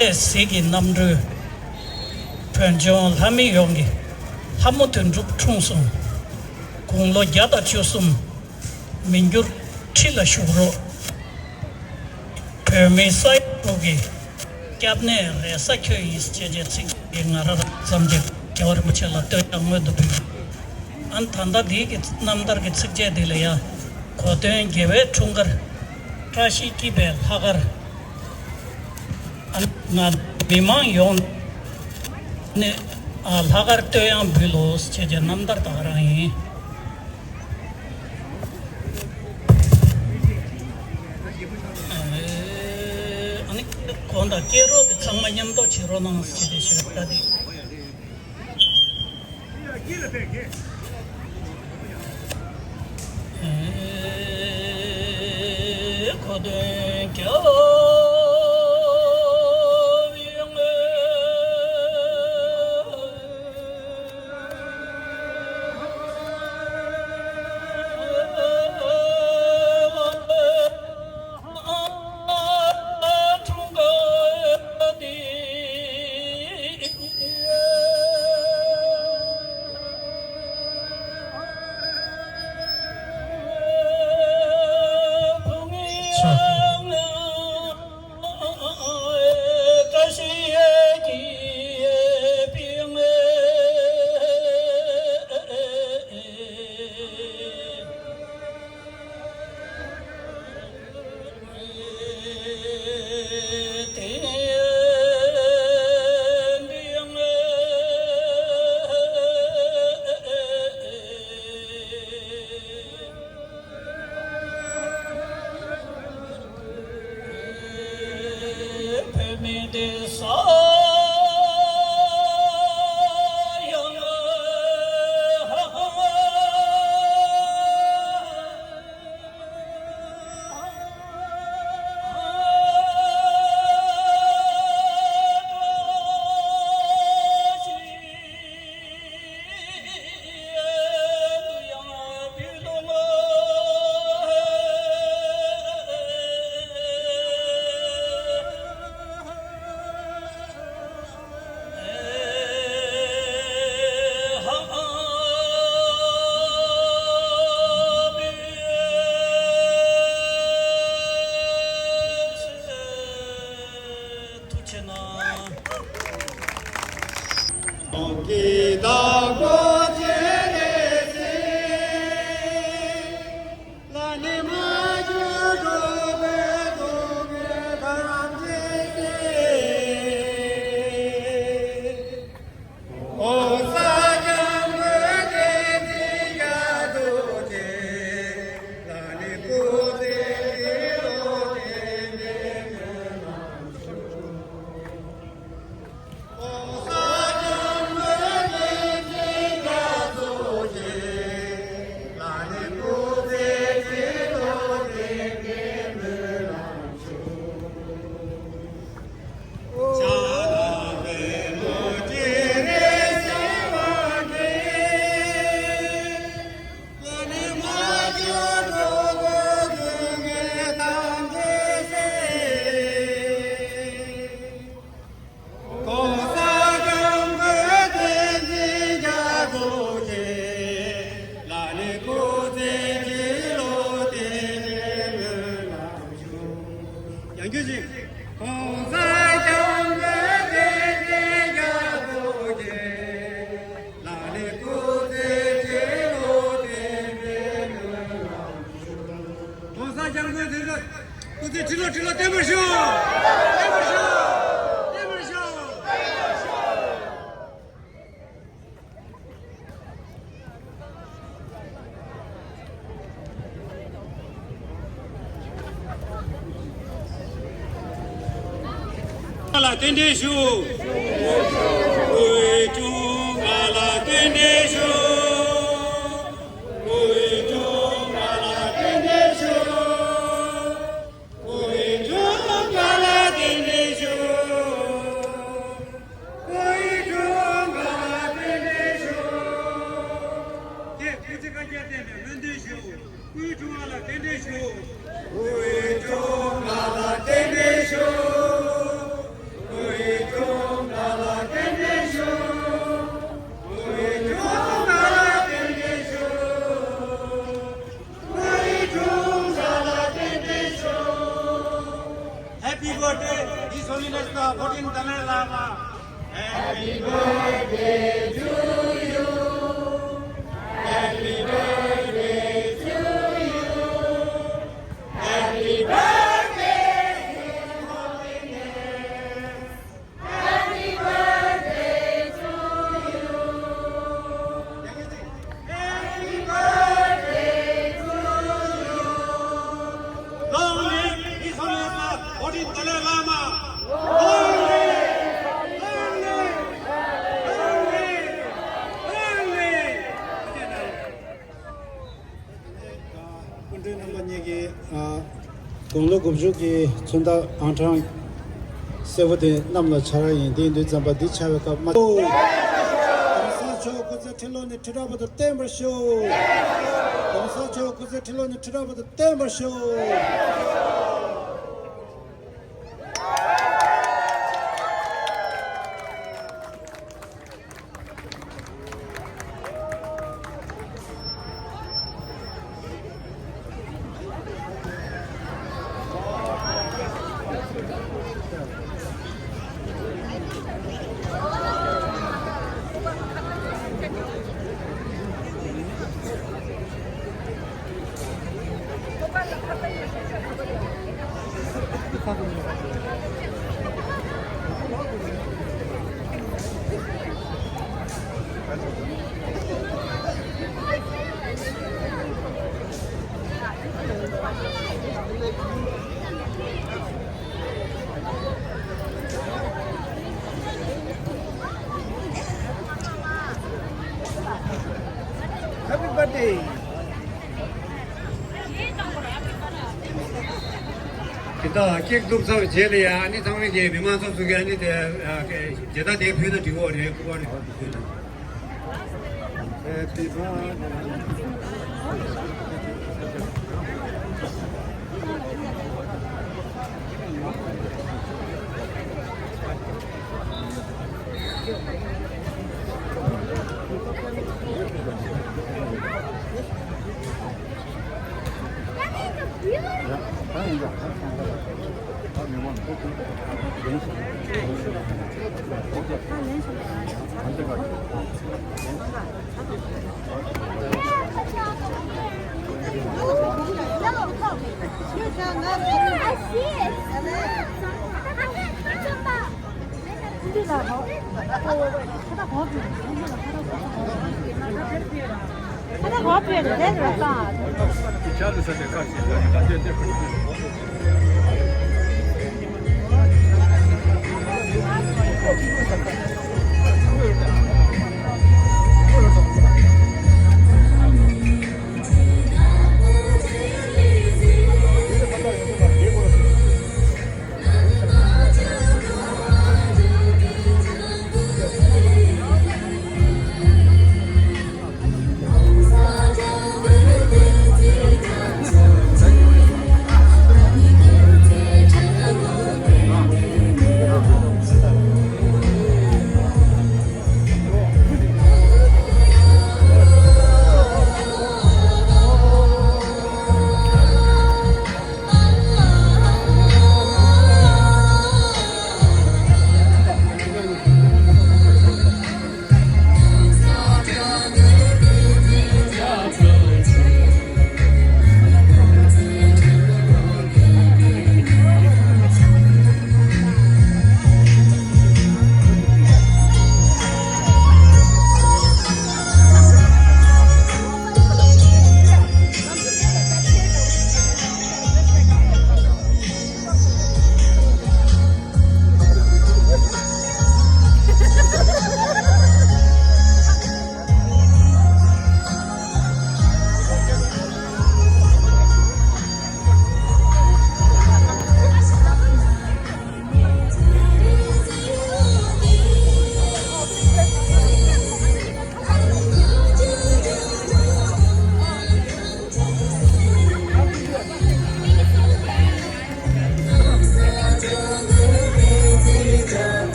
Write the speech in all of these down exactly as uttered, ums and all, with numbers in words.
གཟིགས་ཀྱི་རྣམ་གྲོལ། བོད་ལྗོངས་ལྷ་མི་ཡོངས་ཀྱི་ལྷ་མོ་དོན་གྲུབ་འཁྲུངས་སོང་། དགུང་ལོ་བརྒྱ་དང་བཅུ་གསུམ། མི་འགྱུར་ཁྲི་ལ་བཞུགས་རོགས། བོད་མི་ས་ཡ་དྲུག་གི་སྐྱབས་གནས་རེ་ས་ཁྱོད་ཡིན་ཞེས་བྱས་ཚིག་གིས་ང་རང་རང་ཙམ་གྱི་རྒྱལ་བ་རིན་པོ་ཆེ་ལ་བསྟོད་ཀྱང་སྔོན་དུ་འབུལ། ཨ་ནི་ད་ལྟ་འདི་གི་རྣམ་ཐར་གྱི་ཚིགས་བཅད་འདི་ལ་ཡང་གོ་སྟོན་རྒྱལ་བའི་འཁྲུངས་སྐར། བཀྲ་ཤིས་སྐྱིད་པའི་ལྷག་དཀར། ང་མི་མང་ཡོངས་ནས་ཨ་ལྷག་དཀར་བསྟོད་དབྱངས་འབུལ་ལོ་ཞེས་བྱས་རྣམ་ཐར་དག་རང་ཡིན། ཨ་ནི་གོང་དང་སྐྱེས་རོགས་དེ་ཚང་མ་མཉམ་དུ་བྱེད་རོགས་གནང་ཞེས་བྱས་ཞུ་བ་ལྟ་སྟེ། ཐུགས་ཆེ་གནང་། ཡང་བསྐྱར་ཅིག། ༸གོང་ས་༸སྐྱབས་མགོན་བསྟན་འཛིན་རྒྱ་མཚོ་མཆོག་ལག་ལེན་སྐུ་ཚེ་ཁྲི་ལོ་བརྟན་པའི་སྨོན་ལམ་ཞུ། ༸གོང་ས་༸སྐྱབས་མགོན་བསྟན་འཛིན་སྐུ་ཚེ་ཁྲི་ལོ་ཁྲི་ལོ་བརྟན་པར་ཤོག། བརྟན་པར་ཤོག། བརྟན་པར་ཤོག། ལ་རྟེན་འབྲེལ་ཞུ། དབུས་གྲོང་ཁ་ལ་རྟེན་འབྲེལ་ཞུ། དབུས་གྲོང་ཁ་ལ་རྟེན་འབྲེལ་ཞུ། དབུས་གྲོང་ཁ་ལ་རྟེན་འབྲེལ་ཞུ། དབུས་གྲོང་ཁ་ལ་རྟེན་འབྲེལ་ཞུ། དེ་སྐུ་ཚེ་བསྐལ་བརྒྱར་བརྟན་པའི་སྨོན་འདུན་ཞུ། དབུས་གྲོང་ཁ་ལ་རྟེན་འབྲེལ་ཞུ། དབུས་གྲོང་ཁ་ལ་རྟེན་འབྲེལ་ཞུ། དབུས་ His Holiness the fourteenth Dalai Lama. Happy birthday to you. Happy birthday to you. Happy birthday, His Holiness. Happy birthday to you. Happy birthday to you. Long live His Holiness the fourteenth Dalai Lama. Long live! Long live! Long live! Long live! སྐུ་མགྲོན་རྣམ་པ་གཉིས་ཀྱིས། ཨ། དགུང་ལོ་དགུ་བཅུ་གི་མཚོན་རྟགས་ཨང་གྲངས་སེར་པོ་དེ་གནམ་ལ་འཕྱར་བ་ཡིན། དེ་ཡིན་དུས་ཙམ་པ་འདི་འཕྱར་བའི་སྐབས་མ། གོང་ས་མཆོག་སྐུ་ཚེ་ཁྲི་ལོ་ནས་ཁྲི་ཕྲག་བར་དུ་བརྟན་པར་ཤོག་གོང་ས་མཆོག་སྐུ་ཚེ་ཁྲི་ལོ་ནས་ཁྲི་ཕྲག་བར་དུ་བརྟན་པར་ཤོག Happy birthday. དེ་དག་ཀེག་གཏུབ་ཚར་བའི་རྗེས་ལ་ཡ། ཨ་ནི་ཚང་མས་ཀྱི་མི་མང་ཚོ་ཚོ་གིས་ཨ་ནི་དེ་ཨ་ཀེ་མཇལ་དར་དེ་ཕུལ་ན་འགྲིག་གི་རེད། སྐུ་པར་རེད་ཕུལ་ན། Happy birthday.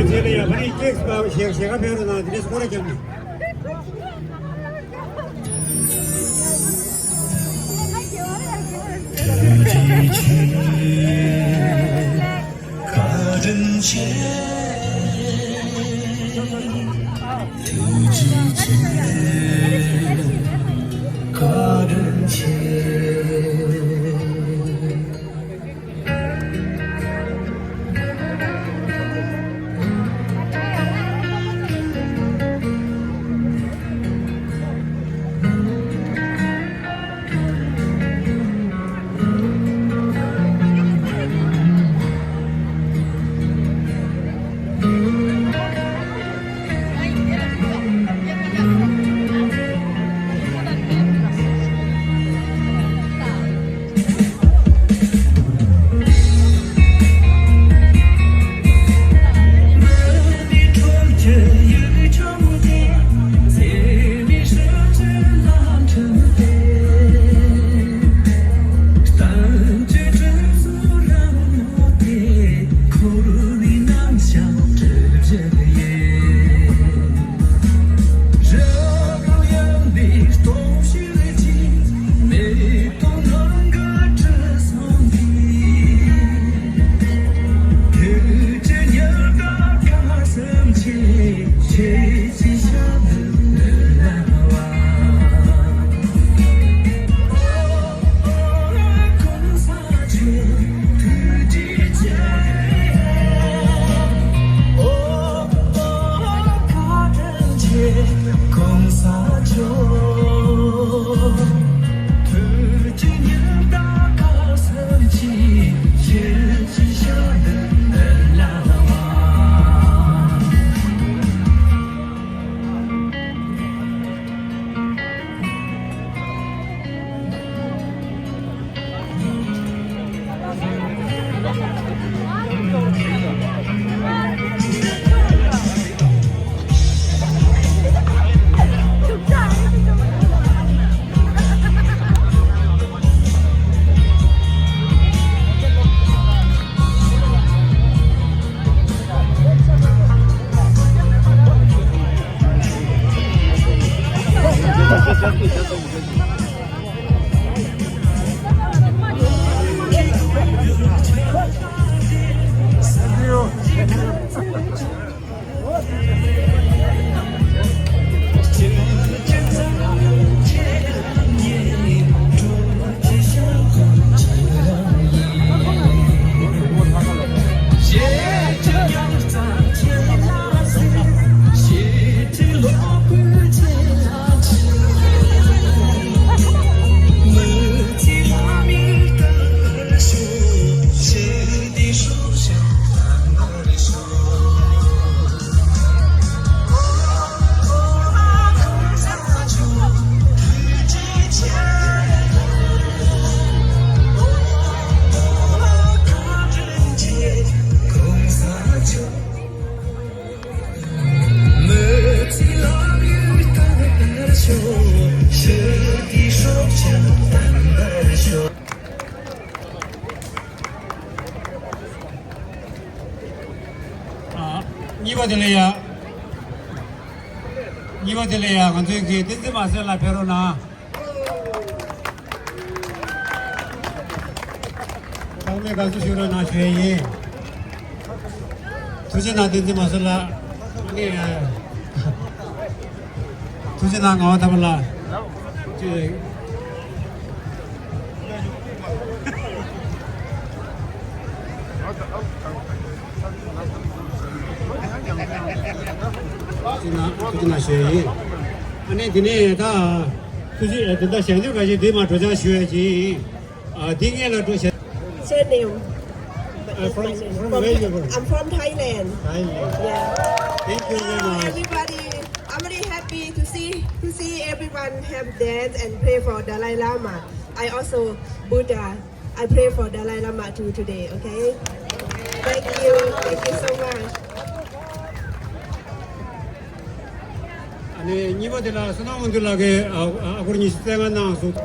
རྗེས་ལ་ཡ་ཕ་རིའི་ཀེག་པ་ཞེ་ཞེ་ཁ་ཕན་རུ་ནང་དེ་འདྲས་སྐོར་ར་བརྒྱབ་ནས། བཀའ་དྲིན་ཆེ། ཐུགས་རྗེ་ཆེ། བཀའ་དྲིན་ཆེ། གཉིས་པ་དེ་ལ་ཡ། གཉིས་པ་དེ་ལ་ཡ་ང་ཚོའི་གི་བསྟན་འཛིན་མ་སེར་ལགས་ཕེབས་རོགས་གནང་། ཚང་མས་དགའ་བསུ་ཞུ་རོགས་གནང་ཞུ་ཡས་ཡིན། ཐུགས་རྗེ་གནང་བསྟན་འཛིན་མ་སེར་ལགས། ཨ་ནི། ཐུགས་རྗེ་གནང་ངག་དབང་ཐར་པ་ལགས། ཅེས། ཐུགས་རྗེ་གནང་ཐུགས་རྗེ་གནང་ཞུ་ཡས་ཡིན། ཨ་ནི་དེ་ནས་ད་ཐུགས་རྗེ་དེ་འདྲ་ཞལ་འདོན་འགའ་ཞིག་འདི་མ་གྲོས་འཆར་ཞུ་ཡས་ཡིན། ཨ་འདི་ངས་ལ་གྲོས་ཞལ། Surname. Uh, from, from where you from? I'm from Thailand. Thailand. Yeah. Thank you very much. Hi, everybody. I'm really happy to see to see everyone have dance and pray for Dalai Lama. I also Buddha. I pray for Dalai Lama too today. Okay. Thank you. Thank you so much. ཨ་ནི་གཉིས་པ་དེ་ལ་བསོད་ནམས་དབང་འདུས་ལགས་ཀྱིས་ཨ་ཨ་སྐོར་ཉི་ཤུ་རྩ་ལྔ་གནང་སོང་།